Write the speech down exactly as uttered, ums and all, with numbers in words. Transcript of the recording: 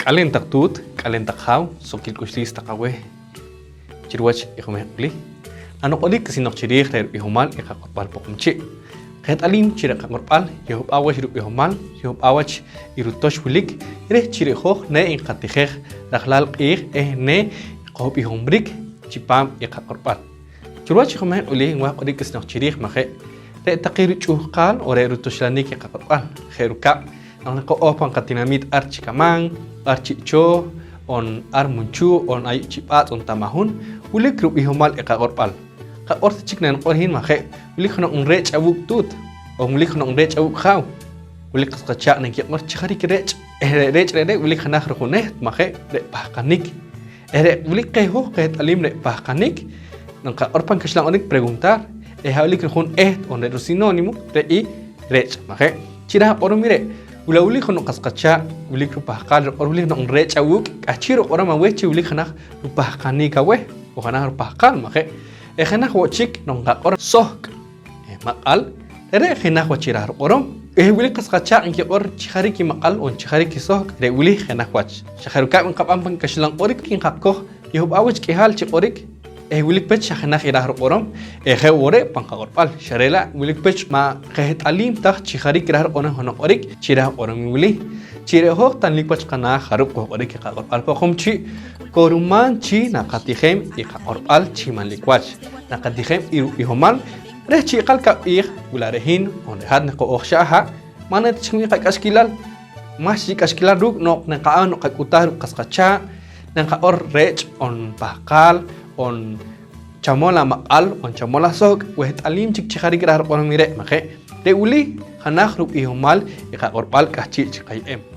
K'aleen taq tuut, k'aleen taq jaaw, suqkiil k'uxliis taq aweh chi ruwach i jumehq' wili. Nanuq'oriik k'isinoq chi riij reh rub'ihomaal i qaq'orb'al Poqomchi'. Qeht'aliim chi re' qaq'orb'al yohb'al wach rub'ihomaal, yohb'al wach i rutox wilik reh chi re' hoj ne nqatijej rajlaal q'iij eh ne qojb'ihomrik chipaam i qaq'orb'al. Chi ruwach i jumehq' wili nwaaj q'oriik k'isinoq chi riij, maje'? Re' taqe ruch'uhqaal on re' rutoxlanik i qaq'orb'al, je' rukab' noq naqo'ooj pan qatinamiit ar Chicamán, ar Chi' Chooh, on ar Munchuh, on ayu' Chi' B'aatz', on Tamahun, wilik rub'ihomaal i qaq'orb'al. Qaq'or ta chik naniq'or hin, maje'? Wilik jeno' nreech' awuuk' tuut, on wilik jeno' nreech' awuuk' jaaw. Wilik qas qachaaq' nanikiq'or chi jariik reech', eh re' reech' re're' wilik jenaj rujuneht, maje'? Re' pahqanik. Eh re' wilik qeh hoj qeht'aliim re' pahqanik, nqaq'or pan kaxlan q'orik preguntar, eh haj wilik rujun eht on re' rusinónimo, re' i reech', maje'? Chi raaj q'orom i re', wi la wilik jeno' qas qachaaq' wilik rupahqaal, riq'or wilik noq nreech' awuuk', k'ahchi' ruq'orom aweh chi wilik jenaj rupahqanik aweh, on jenaj rupahqaal, maje'? Eh jenaj wo' chik noq nqaq'or sohk' eh maq'al, re're' jenaj wach i raaj ruq'orom. Eh wilik qas qachaaq' nkiq'or chi jariik i maq'al on chi jariik i sohk', re' wili jenaj wach. Xa je' rukab' nqab'an pan kaxlan q'orik, nqakoj yohb'al wach k'ihaal chi q'orik eh wilik pech xa jenaj i raaj ruq'orom, eh je' wo' re' pan qaq'orb'al, xa re' la' wilik pech ma' qeht'aliim ta chi jariik i raaj ruq'orom jeno' q'orik chi raaj q'orom i wili, chi re' hoj tanlik wach qanaah jarub' qojq'orik i qaq'orb'al Poqomchi', koruman chi naqatijem i qaq'orb'al chi manlik wach, naqatijem i rub'ihomaal reh chi'qal kab'iij, wi la' re' hin on re' hat naqo'ooj xa aha', ma' ne ta chik wii' qak'axkilal. Maj chi k'axkilal ruuk' noq naqa'n noq qak'uhtaaj ruuk' qas qachaaq', naqaq'or reech' on pahqaal on chamol amaq'al on chamol asohk', weht'aliim chik chi jariik raaj ruq'orom i re', maje'? Re' wili jenaj rub'ihomaal i qaq'orb'al k'ahchi' chi qaye'em.